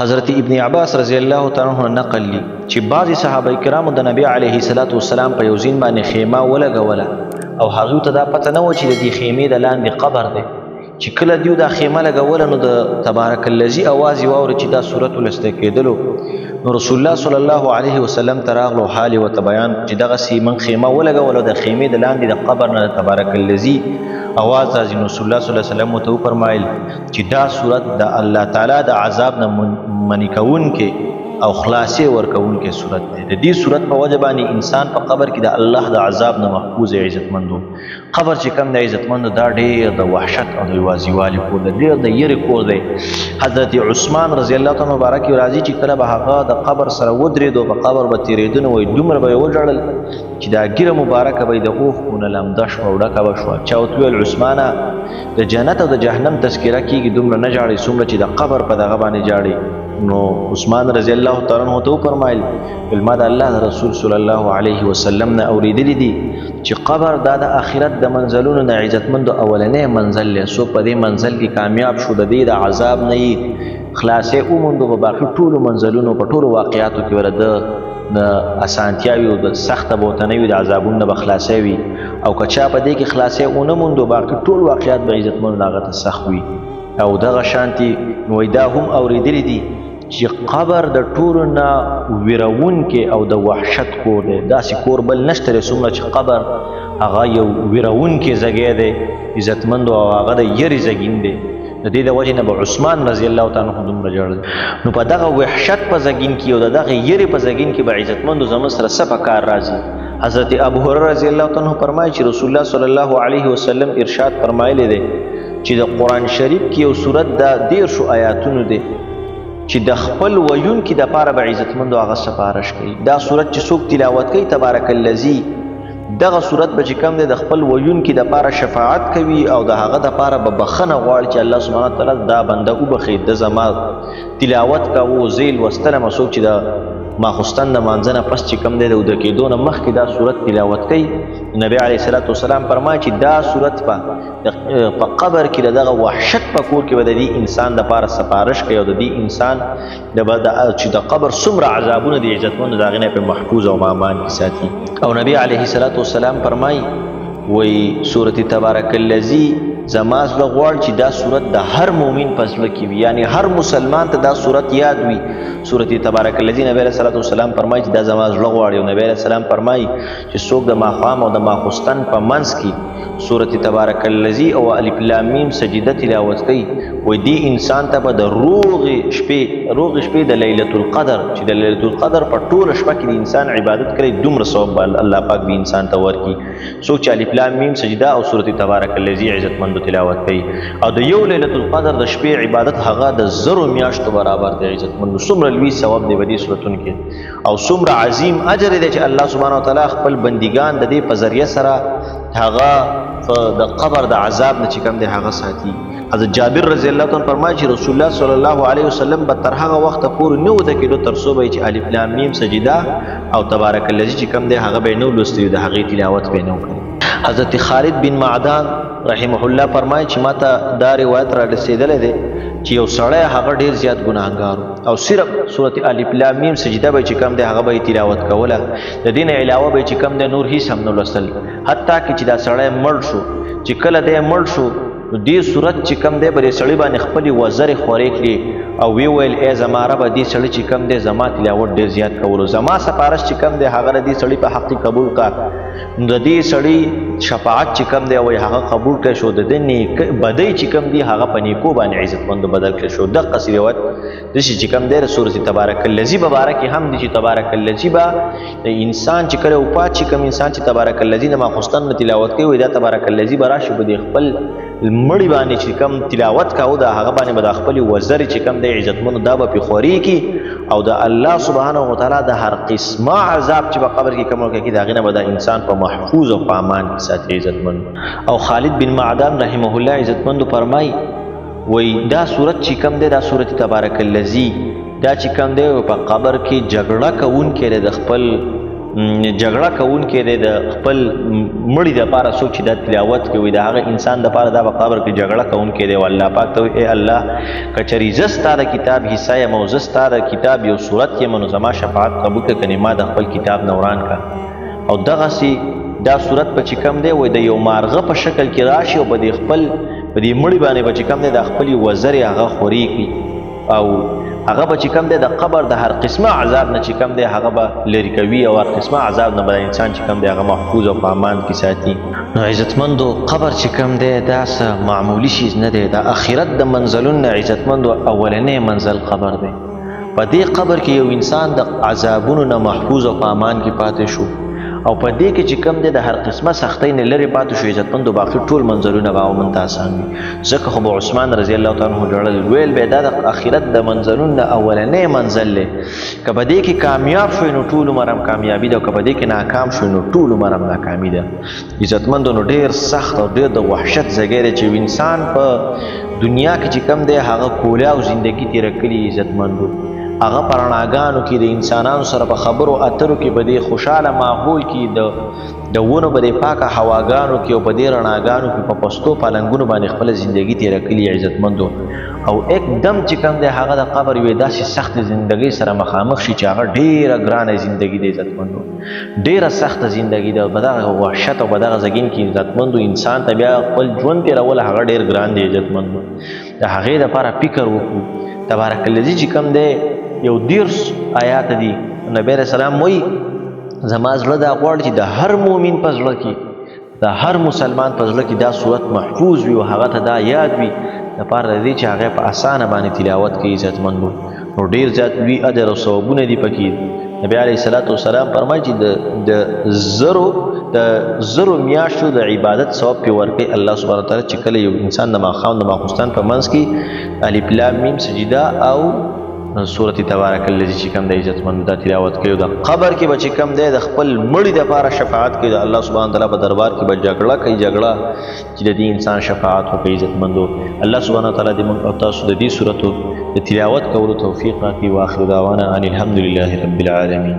حضرت ابن عباس رضی الله تعالی عنہ نقل لی چې بعضی صحابه کرامو د نبی علیه الصلاۃ والسلام په یو ځین باندې خیمه ولګوله او هغه ته دا پته نه و چې د دې خیمې د لاندې قبر دی. چې کله دیو دا خیمه لګوله نو د تبارک الذی اواز یې واورېد چې دا سورت ولسته کېدلو، نو رسول الله صلی الله علیه وسلم ته راغلو، حال یې ورته بیان چې دغسې موږ خیمه ولګوله، د خیمې د لاندې د قبر نه د تبارک الذی اواز راځي. نو رسول الله صلی الله علیه وسلم ورته وفرمایل چې دا سورت د الله تعالی د عذاب نه منع کوونکی او خلاصې ورکوونکی سورت دی. د دې سورت په وجه باندې انسان په قبر کې د الله د عذاب نه محفوظ عزتمند و. قبر چې کم دی عزتمند، دا ډېر د وحشت او د یوازیوالي کور دی، ډېر د یرې کور دی. حضرت عثمان رضی الله تعالی مبارک راځي چې کله به هغه د قبر سره ودرېدو، په قبر به تېرېدو نو وایي دومره به یې وژړل چې دا ږیره مبارکه به یې د اوښکو نه لمده شوه او ډکه به شوه. چا ورته وویل عثمانه د جنت او د جهنم تذکره کېږي، دومره نه ژاړئ څومره چې د قبر په دغه باندې ژاړئ. نو عثمان رضی الله تعالی عنہ ته وفرمایل، ما د الله رسول صلی الله علیه وسلم نه اورېدلي دي چې قبر دا د آخرت د منزلونو نه عزتمند اولنې منزل دی، څوک په دې منزل کې کامیاب شو د دې د عذاب نه یې خلاصې وموندو، په باقي ټولو منزلونو په ټولو واقعاتو کې ورته د اسانتیا وي او د سخته به ورته نه وي، د عذابونو نه به خلاصی وي. او که چا په دې کې خلاصی ونه موندو باقي ټول واقعات به عزتمند هغه ته سخت وي. او دغه شانتي نو دا هم اورېدلي دي چې قبر د ټولو نه ویرونکی او د وحشت کور دی، داسې کور بل نشته دی څومره چې قبر هغه یو ویرونکی ځای دی عزتمند او هغه د یرې ځګین دی. د دې د وجې نه به عثمان رضی الله تعالی عنه دومره ژړل. نو په دغه وحشت په ځګین کې او د دغه یرې په ځګین کې به عزتمندو زموږ سره څه په کار راځي. حضرت ابو هريره رضی الله تعالی عنه فرمایي چې رسول الله صلی الله علیه وسلم ارشاد فرمایلی دی چې د قرآن شریف کې یو سورت دا 30 آیاتونو دی چې د خپل ویونکي د پاره به عزتمندو هغه سفارش کوي. دا سورت چې څوک تلاوت کوي تبارک الذی، دغه سورت به چې کوم دی د خپل ویونکي د پاره شفاعت کوي او د هغه د پاره به بخښنه غواړي چې الله سبحانه وتعالی دا بنده وبخښي، د زما تلاوت کاوه زه یې لوستلم. څوک چې د ماخوستن د مانځه نه پس چې کوم دی د اوده کېدو نه مخکې دا سورت تلاوت کوي، نبی علیه الصلاة والسلام فرمایي چې دا سورت په قبر کې دغه وحشت په کور کې به د دې انسان د پاره سفارش کوي او د دې انسان د چې د قبر څومره عذابونه دي عزتمند د هغې نه په محفوظ او امان کې ساتي. او نبی علیه الصلاة والسلام فرمایي وایي سورة تبارک الذی زما زړه غواړي چې دا سورت د هر مؤمن په زړه کې وي، یعنی هر مسلمان ته دا سورت یاد وي. سورة تبارک الذی نبی علیه الصلاة والسلام فرمایي چې دا زما زړه غواړي. او نبی علیه السلام فرمایي چې څوک د ماښام او د ماخوستن په منځ کې سورة تبارک الذی او الف لام میم سجده تلاوت کوي، وایي دې انسان ته به د روغې شپې د لیلة القدر چې د لیلة القدر په ټوله شپه کې د انسان عبادت کوي دومره ثواب به الله پاک دې انسان ته ورکړي. څوک چې الف لام میم سجده او سورة تبارک الذی عزتمند تلاوت کوي او د یو لیلة القدر د شپې عبادت هغه د 1000 میاشتو برابر دی عزتمند. څومره لوی ثواب دی په دې سورتونو کې او څومره عظیم اجر دی چې الله سبحانه وتعالی خپل بندګان د دې په ذریعه سره هغه د قبر د عذاب نه چې کوم دی هغه ساتي. حضرت جابر رضی الله تعالی فرمایي چې رسول الله صلی الله علیه وسلم به تر هغه وخته پورې نه وده کېدو تر څو به یې چې الف لام میم سجده او تبارک الذی چې کوم دی هغه به یې نه لوستی، د هغې تلاوت به یې نه وکړي. حضرت خالد بن معدان رحمه الله فرمایي چې ما ته دا روایت را رسېدلی دی چې یو سړی هغه ډېر زیات ګناهګار او صرف سورة الف لام میم سجده به چې کوم دی هغه به یې تلاوت کوله، د دې نه علاوه به چې کوم دی نور هیڅ هم نه لوستل، حتی کې چې دا سړی مړ شو. چې کله دی مړ شو نو دې سورت چې کوم دی به دې سړي باندې خپلې وزرې خورې کړې او ویې ویل ای زما ربه دې سړي چې کوم دی زما تلاوت ډېر زیات کولو، زما سفارش چې کوم دی هغه د دې سړي په حق کې قبول کړه. نو د دې سړي شفاعت چې کوم دی وایي هغه قبول کړی شو، د ده نیک بدۍ چې کوم دی هغه په نیکو باندې عزتمندو بدل کړی شو. دقسې روایت داسې چې کوم دی د سورة تبارک الذی په باره کې هم دی چې تبارک الذی به د انسان چې کله وفات شي، کوم انسان چې تبارک الذی نه ماخوستن نه تلاوت کوي وایي دا تبارک الذی به راشي په دې خپل مړي باندې چې کوم تلاوت کاوه د هغه باندې به د خپلې وزرې چې کوم دی عزتمنو دا به پرې خورېږي او د الله سبحانه وتعالی د هر قسمه عذاب چې په قبر کې کوم ورکوي د هغې نه به دا انسان په محفوظ او په امان کې ساتي عزتمند. او خالد بن معدان رحمه الله عزتمند فرمایي وایي دا سورت چې کوم دی دا سورت تبارک الذی دا چې کوم دی په قبر کې جګړه کوونکی دی د خپل جګړه کوونکی دی د خپل مړي دپاره. څوک چې دا تلاوت کوي د هغه انسان دپاره دا په قبر کې جګړه کوونکی دی. او الله پاک ته وایي، ای الله، که چېرې زه ستا د کتاب حصه یم او زه ستا د کتاب یو صورت یم، نو زما شفاعت قبول کړه، کنې ما د خپل کتاب نه وران کړه. او دغسې دا صورت په چې کوم دی، وایي د یو مارغه په شکل کې راشي او په دې خپل په دې مړي باندې به چې کوم دی د خپلې وزرې هغه خورې کړي، او هغه به چې کوم دی د قبر د هر قسمه عذاب نه چې کوم دی هغه به لرې کوي، او هر قسمه عذاب نه به انسان چې کوم دی هغه محفوظ او په امان کې ساتي. نو عزتمندو، قبر چې کوم دی دا څه معمولي شیز نه دی. د آخرت د منزلونو نه عزتمندو اولنی منزل قبر دی. په دې قبر کې یو انسان د عذابونو نه محفوظ او په امان کې پاتې شو، او په دې کې چې کوم دی د هر قسمه سختۍ نه لرې پاتې شو، عزتمندو، باقي ټول منزلونه به مونږ ته اسان وي. ځکه خو به عثمان رضی الله تعالی عنه ژړل، ویل به دا د آخرت د منزلونو نه اولنی منزل دی، که په دې کې کامیاب شوې نو ټول عمر هم کامیابي ده، او که په دې کې ناکام شوې نو ټول عمر هم ناکامي ده. عزتمندو، نو ډېر سخت او ډېر د وحشت ځای دی چې انسان په دنیا کې چې کوم دی هغه کولا او زندگی تېره کړي. عزتمندو، هغه په رڼاګانو کې د انسانانو سره په خبرو اترو کې، په دې خوشاله ماحول کې، د ونو په دې پاکه هواګانو کې او په دې رڼاګانو کې په پستو پلنګونو باندې خپله زندگی تېره کړي. عزتمندو، او एकदम چې کوم دی هغه د قبر یوې داسې سختې زندګۍ سره مخامخ شي چې هغه ډېره ګرانه زندګي ده. عزتمندو، ډېره سخته زندګي ده. په دغه وحشت او په دغه ځګین کې عزتمندو انسان ته بیا خپل ژوند تېرول هغه ډېر ګران دی. عزتمندو، د هغې دپاره فکر وکړو. تبارک الذي چې کوم دی یو 30 آیات دي. نبی علیہ السلام وایي، زما زړه دا غواړي چې د هر مؤمن په زړه کې، د هر مسلمان په زړه کې دا صورت محفوظ وي او هغه ته دا یاد وي، دپاره د دې چې هغه په اسانه باندې تلاوت کوي. عزتمندو، نو ډېر زیات لوی اجر او ثوابونه دي پکې. نبی علیه الصلاة والسلام فرمایي چې د زرو میاشتو د عبادت ثواب پې ورکوي الله سبحانه وتعالی، چې کله یو انسان د ماښام د ماخوستن په منځ کې الف لام میم سجده او سورة تبارک الذي چې کوم د عزتمند دا تلاوت کوي، د قبر کې به چې کوم دی د خپل مړي دپاره شفاعت کوي، د الله سبحانه وتعالی په دربار کې به جګړه کوي، جګړه چې د دې انسان شفاعت وکړي. عزتمندو، الله سبحانه وتعالی دې موږ او تاسو د دې سورتو د تلاوت کولو توفیق راکړي. واخر دعوانا ان الحمد لله رب العالمین.